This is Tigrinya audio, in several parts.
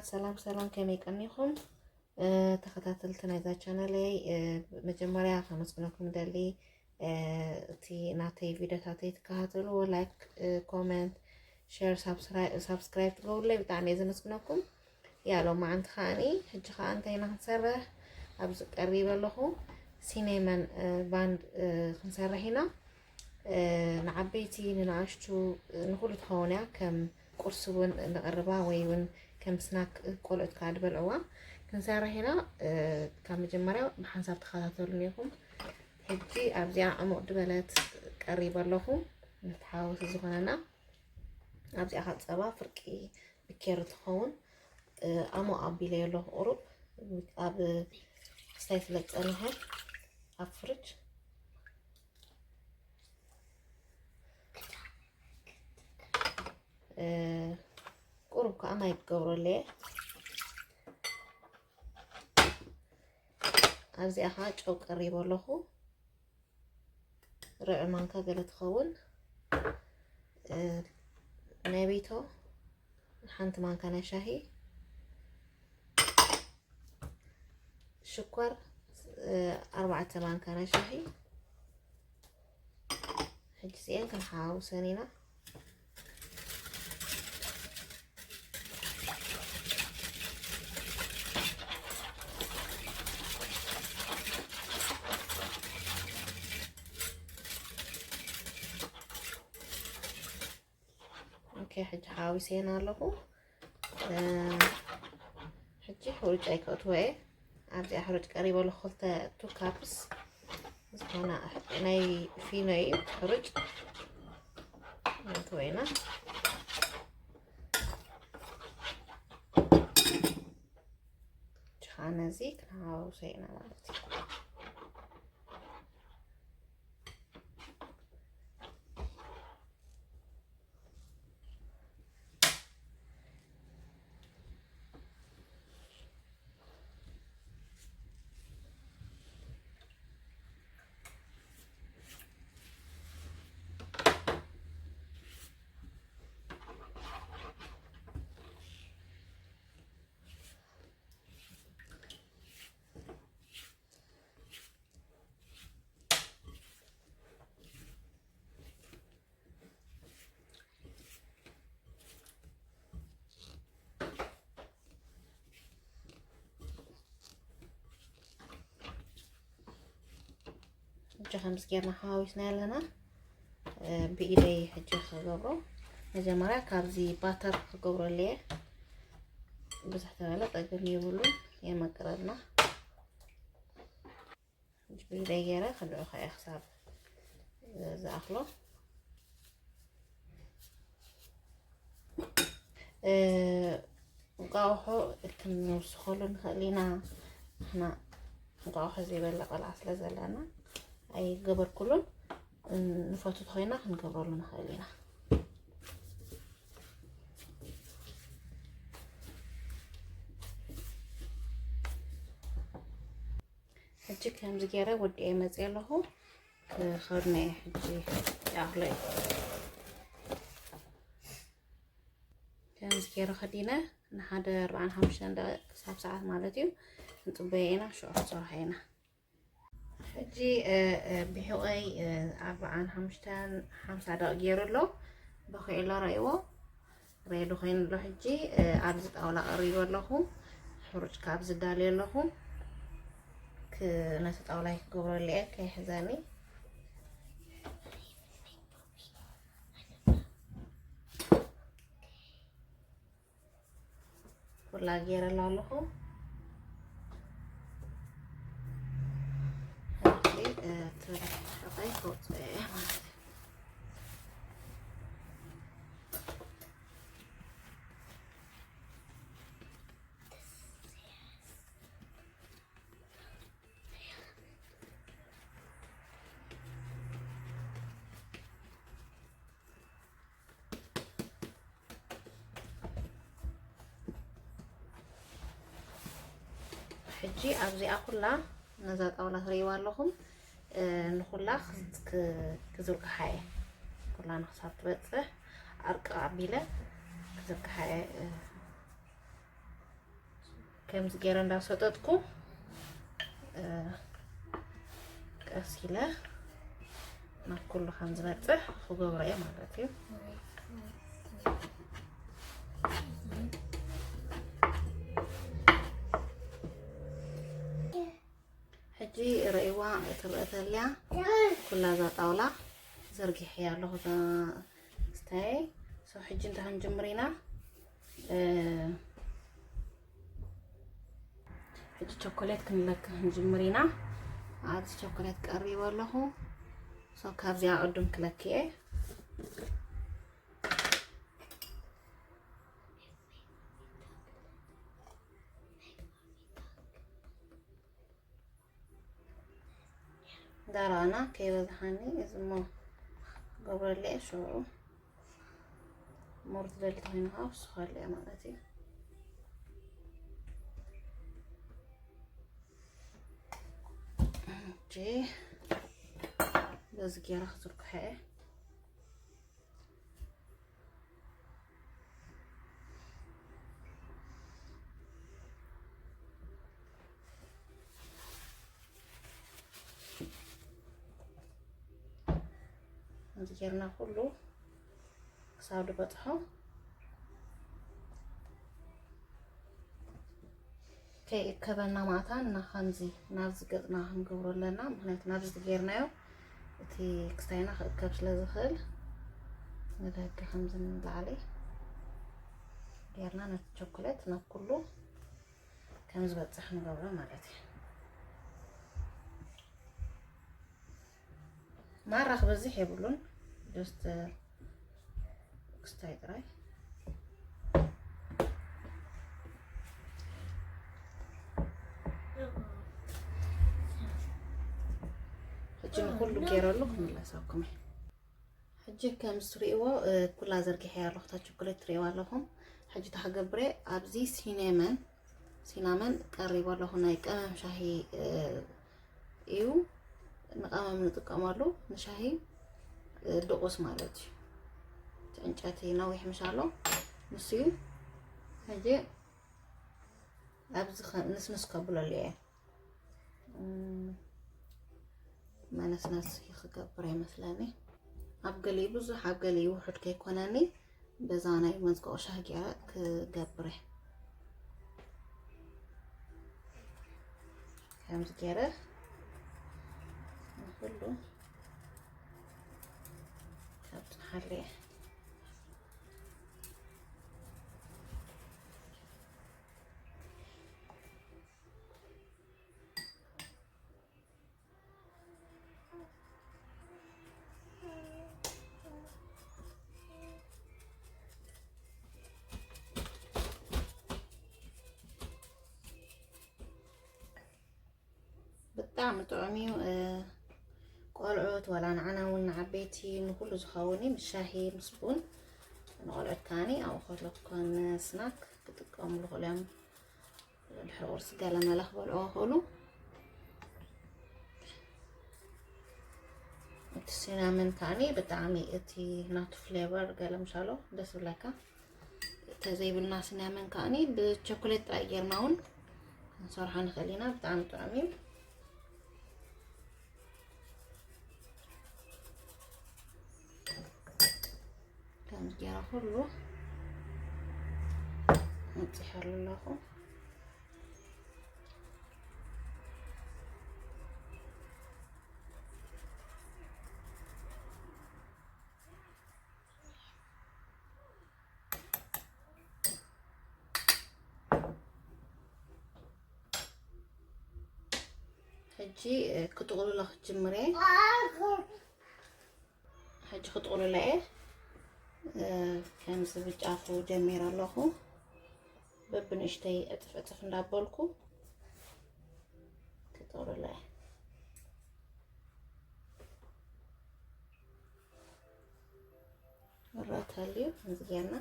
ሰላም ሰላም፣ ከመይ ቀኒኹም? እ፣ ተኸታተልቲ ናይዛ ቻነለይ፣ እ፣ መጀመርያ ከመስግነኩም ደሊ፣ እ፣ እቲ ናተይ ቪዲዮታተይ ትከታተልዎ፣ ላይክ፣ እ፣ ኮመንት፣ ሼር፣ ሳብስክራይ-፣ ሳብስክራይብ ትገብሩለይ ብጣዕሚ እየ ዘመስግነኩም። ያ፣ ሎማዓንቲ ከዓኒ፣ ሕጂ ከኣ እንታይ ኢና ክንሰርሕ? ኣብዚ ቀሪበ ኣለኹ። ሲኔመን፣ እ፣ ባንድ፣ እ፣ ክንሰርሕ ኢና። እ፣ ንዓበይቲ፣ ንንኣሽቱ፣ እ፣ ንኹሉ ትኸውን እያ። ከም ቁርሲ እውን ነቕርባ ወይ እውን ከም ስናክ ቆልዑት ከዓ ዝበልዕዋ ክንሰርሕ ኢና። እ፣ ካብ መጀመርያ ብሓንሳብ ተኸታተሉኒ ኢኹም። ሕጂ ኣብዚኣ ዕሙቕ ዝበለት ቀሪበ ኣለኹ። ንተሓዋወሲ ዝኾነና ኣብዚኣ ከዓ ጸባ ፍርቂ ብኬሪ ትኸውን። እ፣ ዕሙቕ ኣቢለዮ ኣለኹ ቁሩብ ኣብ ክስታይ ስለ ዝጸንሐ ኣብ ፍርጅ። እ፣ ቁሩብ ከዓ ማይ ክገብረሉ እየ። ኣብዚኣ ከዓ ጨው ቀሪበ ኣለኹ። ርብዒ ማንካ ገለ ትኸውን። እ፣ ናይ ቤቶ ሓንቲ ማንካ ናይ ሻሂ። ሽኮር፣ እ፣ ኣርባዕተ ማንካ ናይ ሻሂ። ሕጂ እዚአን ክንሓዋውሰን ኢና። ኦኬ፣ ሕጂ ሓዊሰን ኣለኹ። እ፣ ሕጂ ሕሩጭ ኣይከእትዎ እየ። ኣብዚኣ ሕሩጭ ቀሪበ ኣለኹ፣ ክልተ ቱ ካፕስ ዝኾነ ናይ ፊኖ እዩ ሕሩጭ። ነእትዎ ኢና። ሽሓነ እዚ ክንሃውሶ ኢና ማለት እዩ። ሕጂ ከምዚ ጌርና ሓዋዊስና ኣለና። እ፣ ብኢደይ ሕጂ ክገብሮ፣ መጀመርያ ካብዚ ባተር ክገብረሉ እየ። ብዙሕ ተበለ ጸገም የብሉን፣ የመቅረልና። ሕጂ ብኢደይ ገይረ ክልዑ ከየ ክሳብ ዝኣኽሎ። እ፣ እንቋቑሖ ክንውስኸሉ ንኽእል ኢና። ንሕና እንቋቑሖ ዘይበላ ቆልዓ ስለ ዘለና ኣይገበርኩሉን። ንፈቱ ተኾይና ክንገብረሉ ንኽእል ኢና። ሕጂ ከምዚ ገይረ ወዲኤ መፅእ ኣለኹ። ክኸድነ እየ ሕጂ። ይኣኽሎ እዩ። ከምዚ ገይረ ከዲነ ንሓደ ኣርባዓን ሓሙሽተን ደቂቕ ክሳብ ሰዓት ማለት እዩ ክንፅበዮ ኢና። ሽዑ ክንሰርሖ ኢና። ሕጂ፣ እ፣ እ፣ ብሕቆይ፣ እ፣ ኣርባዓን ሓሙሽተን ሓምሳ ደቂቕ ገይሩ ኣሎ። በኺዑ ኣሎ፣ ረእይዎ። ሬዲ ኮይኑ ኣሎ። ሕጂ፣ እ፣ ኣብዚ ጣውላ ቀሪቡ ኣለኹ። ሕሩጭ ካብ ዝዳልዩ ኣለኹ። ክ-፣ ነቲ ጣውላይ ክገብረሉ እየ፣ ከይሕዘኒ። ኩላ ገይረላ ኣለኹ። ሕጂ፣ እ፣ እቲ ርሕቀይ ከውፅኦ እየ ማለት እዩ። ሕጂ ኣብዚኣ ኩላ ነዛ ጣውላ ትርእይዋ ኣለኹም፣ እ፣ ንኹላ ክዝ-፣ ክ-፣ ክዝርግሓ እየ። ኩላ ንክሳብ ትበጽሕ ዓርቂ ኣቢለ ክዝርግሓ እየ፣ እ፣ ከምዚ ገይረ እንዳሰጠጥኩ፣ እ፣ ቀስ ኢለ ናብ ኩሉ ከም ዝበጽሕ ክገብሮ እየ ማለት እዩ። ሕጂ ርእይዋ ትረአ ተልያ ኩላ እዛ ጣውላ ዘርጊሐያ ኣለኹ። እታ ስታየ። ሶ፣ ሕጂ እንታይ ክንጅምር ኢና? እ፣ ሕጂ ቸኮሌት ክንለክኽ ክንጅምር ኢና። ኣብዚ ቸኮሌት ቀሪበ ኣለኹ። ሶ፣ ካብዚኣ ቅድም ክለክየ። ዳራና ከይበዝሓኒ እዚ እሞ ገብረለይ ሽዑ ሞር ትደሊ ተኮይንካ ክውስኸሉ እየ ማለት እዩ። እጂ በዚ ገይረ ክዝርግሖ እየ። እዚ ጌርና ኩሉ ክሳብ ዝበጽሖ ከይእከበና ማእታ እና ከምዚ ናብዚ ገጽና ክንገብሮ ኣለና። ምክንያቱ ናብዚ ጌርናዮ እቲ ክስታይና ክእከብ ስለ ዝኽእል ንደገ ከምዚ ንላዕሊ ጌርና ነቲ ቸኮሌት ናብ ኩሉ ከም ዝበጽሕ ንገብሮ ማለት እዩ። ማራ ክበዝሕ የብሉን። ጀስት ክስታይ ጥራይ። ሕጂ ንኩሉ ገይረሉ ክምለሰኩም እየ። ሕጂ ከም እትርእይዎ፣ እ፣ ኩላ ዘርጊሐያ ኣለኹ። እታ ቸኮሌት ትርእይዋ ኣለኹም። ሕጂ እታ ክገብር እየ። ኣብዚ ሲናመን፣ ሲናመን ቀሪቡ ኣለኹ። ናይ ቀመም ሻሂ፣ እ፣ እዩ። ንቀመም ንጥቀመሉ፣ ንሻሂ፣ እ፣ ድቁስ ማለት እዩ። እቲ ዕንጨቲ ነዊሕ ምሻሎ፣ ንሱ እዩ። ሕጂ ኣብዚ ኸ-፣ ንስንስ ከብለሉ እየ። እም፣ መነስነስ ክገብር ይመስለኒ። ኣብ ገሊኡ ብዙሕ፣ ኣብ ገሊኡ ውሑድ ከይኮነኒ፣ በዛ ናይ መዝገኦ ሻሂ ገይረ ክገብር እየ። ከምዚ ገይረ ንኩሉ ከብጽሓሉ እየ። ብጣዕሚ ጥዑም እዩ። እ፣ ቆልዑት ዋላ ንዓና እውን ንዓበይቲ ንኩሉ ዝኸውን እዩ። ምስ ሻሂ ምስ ቡን ንቆልዑት ከዓኒ ኣብኡ ከለኩ ኮን ስናክ ክጥቀሙሉ ይኽእሉ እዮም። ድሕሪ ቁርሲ ገለ መለ ክበልዕዎ ይኽእሉ። እቲ ሲናመን ከዓኒ ብጣዕሚ እቲ ናቱ ፍሌቨር ገለ ምሻሎ ደስ ይብለካ። እንተዘይብልና ሲናመን ከዓኒ ብቸኮሌት ጥራይ ጌርና እውን ክንሰርሖ ንኽእል ኢና። ብጣዕሚ ጥዑም እዩ። ከምዚ ገይረ ኩሉ ኣንፂሐሉ ኣለኹ። ሕጂ፣ እ፣ ክጥቕልሎ ክትጅምር እየ። ሕጂ ክጥቕልሎ እየ። እ፣ ከምዚ ብጫፉ ጀሚረ ኣለኹ። በብንእሽተይ ዕፅፍ ዕፅፍ እንዳበልኩ ክጥቕልሎ እየ። መብራህቲ ሃልዩ ከምዚ ጌርና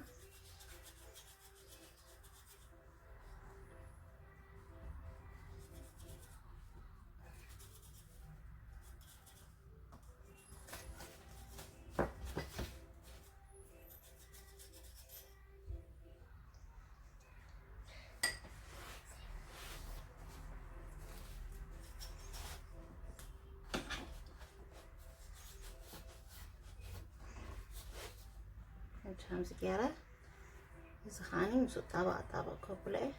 ከምዚ ገይረ እዚ ኸዓኒ ምስ ጣባቕ ጣባቕ ከብሎ እየ።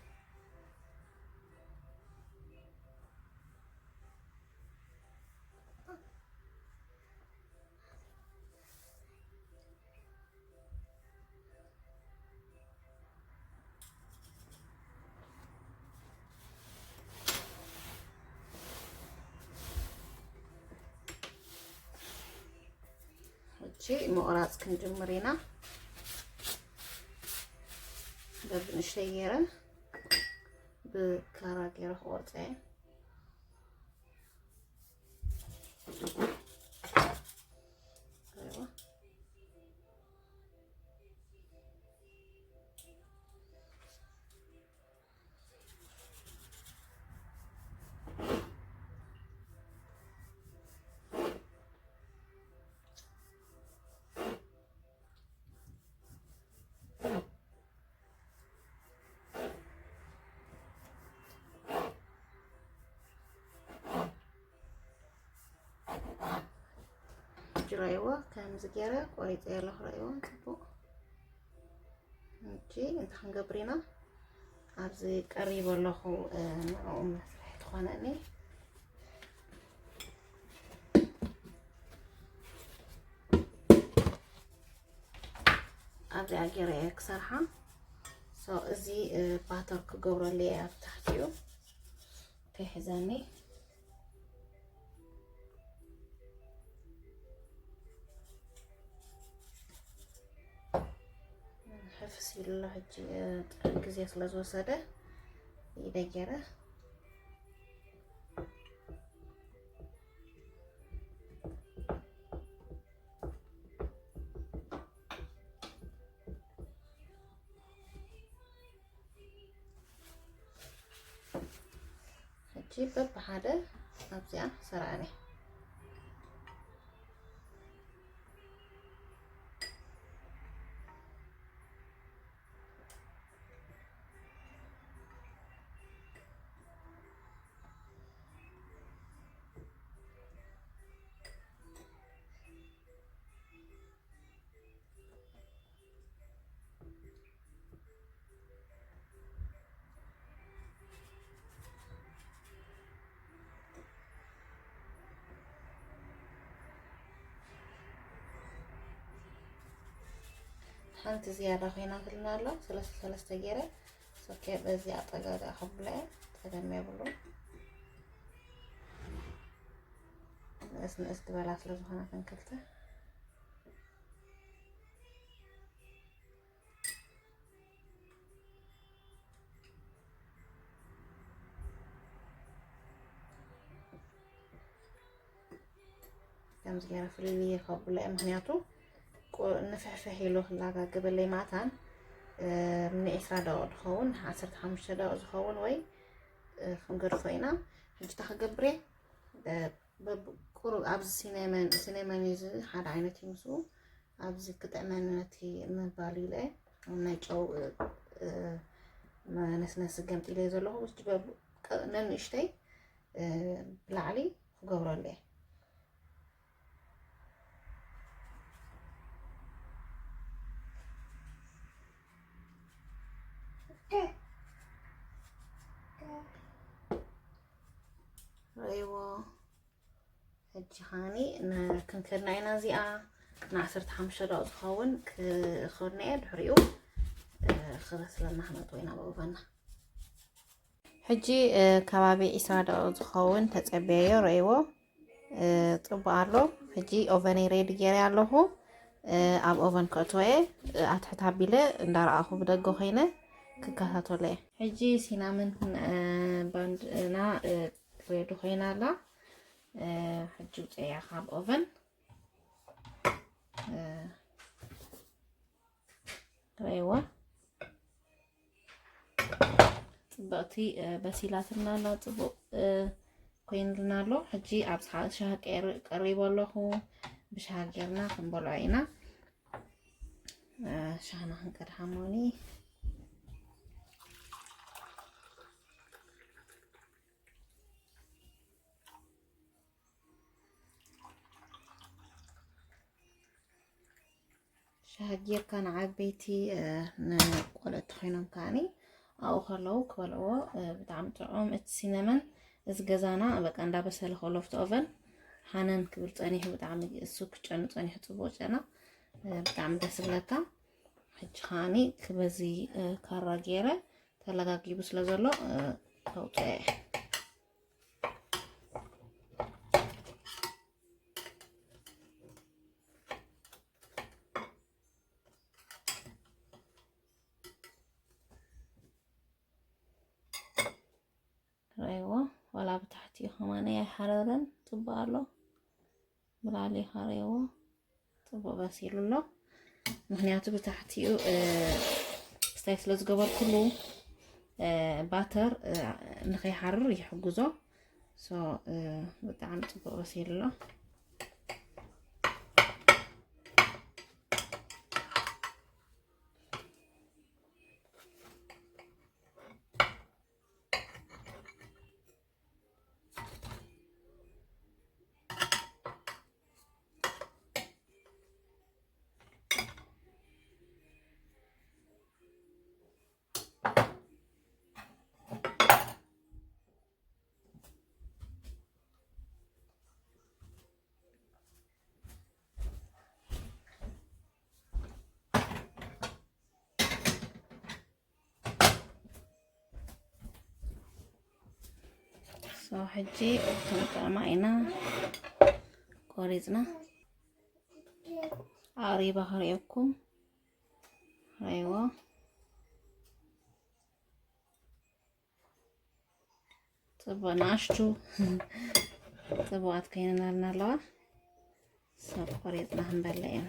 ሕጂ ምቑራፅ ክንጅምር ኢና። በብንእሽተይ ገይረ ብካራ ገይረ ክቆርፀ እየ። ሕጂ ረእይዎ፣ ከምዚ ገይረ ቆሪፀ ኣለኹ። ረእይዎ ፅቡቕ። ሕጂ እንታይ ክንገብር ኢና? ኣብዚ ቀሪበ ኣለኹ፣ እ፣ ንዕኡ መስርሒ ትኾነኒ። ኣብዚኣ ገይረ እየ ክሰርሓ። ሶ፣ እዚ፣ እ፣ ባተር ክገብረሉ እየ ኣብ ታሕቲኡ። ከይሕዘኒ። ሕፍስ ኢሉ ኣሎ ሕጂ፣ እ፣ ግዜ ስለ ዝወሰደ ኢደ ገይረ። ሕጂ በብሓደ ኣብዚኣ ሰራዕኒ። ሓንቲ ዝያዳ ኮይናትልና ኣሎ፣ ሰለስተ ሰለስተ ገይረ። ኦኬ፣ በዚ ኣጠጋጋ ከብለ ጸገም የብሉ። ንእስ ንእስ ዝበላ ስለ ዝኾናትን ክልተ። ከምዚ ገይረ ፍልልይ ከብሎ እየ፣ ምኽንያቱ ቁ-፣ ንፍሕፍሕ ኢሉ ክላጋግበለይ ማታን፣ እ፣ ንዒስራ ደቂቕ ዝኸውን፣ ዓሰርተ ሓሙሽተ ደቂቕ ዝኸውን ወይ፣ እ፣ ክንገድፎ ኢና። ሕጂ እንታይ ክገብር እየ? እ፣ በብ-፣ ቁሩብ ኣብዚ ሲነመን፣ ሲነመን እዩ፣ እዚ ሓደ ዓይነት እዩ ምስኡ። ኣብዚ ክጥዕመኒ ነቲ ምባል ኢለ እየ። ናይ ጨው፣ እ፣ እ፣ መነስነሲ ገምጢለ እየ ዘለኹ። ሕጂ በብ-፣ ቀ-፣ ነንእሽተይ፣ እ፣ ብላዕሊ ክገብረሉ እየ። ረእይዎ። ሕጂ ኸዓኒ ን-፣ ክንከድና ኢና እዚኣ። ንዓሰርተ ሓሙሽተ ደቂቕ ዝኸውን ክኸድና እየ። ድሕሪኡ፣ እ፣ ክበስለና ክነእትዎ ኢና ኣብ ኦቨንና። ሕጂ፣ እ፣ ከባቢ ዒስራ ደቂቕ ዝኸውን ተጸበየዮ፣ ረእይዎ። እ፣ ጽቡቕ ኣሎ። ሕጂ ኦቨነይ ሬዲ ገይረ ኣለኹ። እ፣ ኣብ ኦቨን ከእትዎ እየ። እ፣ ኣትሕት ኣቢለ እንዳረኣኹ ብደገ ኮይነ ክከታተሎ እየ። ሕጂ ሲናምን፣ እ፣ ባንድና፣ እ፣ ሬዲ ኮይና ኣላ። እ፣ ሕጂ ውፅእያ ካብ ኦቨን። እ፣ ረእይዋ። ጽብቕቲ፣ እ፣ በሲላትና ኣላ፣ ጽቡቕ፣ እ፣ ኮይንልና ኣሎ። ሕጂ ኣብ ሰዓ-፣ ሻሂ ቀር-፣ ቀሪቡ ኣለኹ። ብሻሂ ጌርና ክንበልዖ ኢና። እ፣ ሻሂና ክንቀድሓ እሞኒ። ሻሂ ጌርካ ንዓበይቲ፣ እ፣ ንቆልዑ ተኾይኖም ከዓኒ ኣብኡ ከለዉ ክበልዕዎ፣ እ፣ ብጣዕሚ ጥዑም። እቲ ሲነመን እዚ ገዛና በቃ እንዳበሰለ ከሎ ኣብቲ ኦቨን ሃነን ክብል ጸኒሑ፣ ብጣዕሚ እሱ ክጨኑ ጸኒሑ፣ ጽቡቕ ጨና፣ እ፣ ብጣዕሚ ደስ ዝብለካ። ሕጂ ከዓኒ ክበዚ፣ እ፣ ካራ ገይረ ተለጋጊቡ ስለ ዘሎ፣ እ፣ ከውፅኦ እየ። ረእይዎ፣ ዋላ ብታሕቲኡ ከማን ኣይሓረረን፣ ጽቡቕ ኣሎ። ብላዕሊ ሓረይዎ፣ ጽቡቕ በሲሉ ኣሎ። ምኽንያቱ ብታሕቲኡ፣ እ፣ ስታይ ስለ ዝገበርኩሉ፣ እ፣ ባተር፣ እ፣ ንኸይሓርር ይሕግዞ። ሶ፣ እ፣ ብጣዕሚ ጽቡቕ በሲሉ ኣሎ። ሶ፣ ሕጂ ክንጥዕማ ኢና ቆሪጽና። ኣቕሪባ ከርእየኩም። ረይዎ። ጽቡቕ፣ ንኣሽቱ ጽቡቓት ኮይነናልና ኣለዋ። ሰብ ቆሪጽና ክንበልዕ ኢና።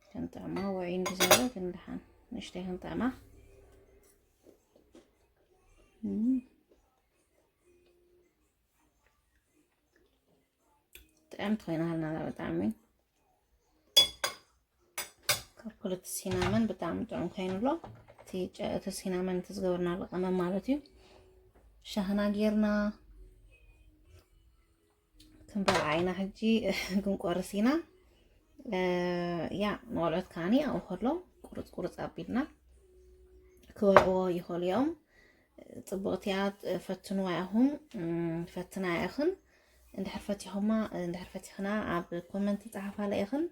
ክንጥዕማ ውዑይ እንዲ ዘሎ ግን ደሓን ንእሽተይ ክንጥዕማ። እም። ጥዕምቲ ኮይና ሃልና ብጣዕሚ። ካብ ክልተ ሲናመን ብጣዕሚ ጥዑም ኮይኑ ኣሎ። እቲ ጨ-፣ እቲ ሲናመን እቲ ዝገበርናሉ ቀመም ማለት እዩ። ሻህና ጌርና ክንበልዓ ኢና ሕጂ። ክንቆርስ ኢና። እ፣ ያ ንቆልዑት ከዓኒ ኣብኡ ከሎ ቁርፅ ቁርፅ ኣቢልና ክበልዕዎ ይኽእሉ እዮም። ጽቡቕቲ እያ፣ ፈትንዋ ኢኹም፣ እም፣ ፈትና ኢኽን። እንድሕር ፈቲኹማ፣ እንድሕር ፈቲኽና ኣብ ኮመንት ጸሓፋለ ኢኽን።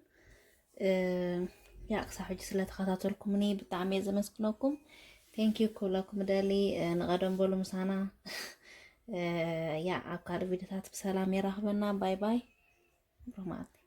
እ፣ ያ ክሳብ ሕጂ ስለ ተኸታተልኩምኒ ብጣዕሚ እየ ዘመስግነኩም። ቴንክ ዩ ክብለኩም ደሊ፣ እ፣ ንቐደም በሉ ምሳና። እ፣ ያ ኣብ ካልእ ቪድዮታት ብሰላም የራኽበና። ባይ ባይ። ብሩኽ መዓልቲ።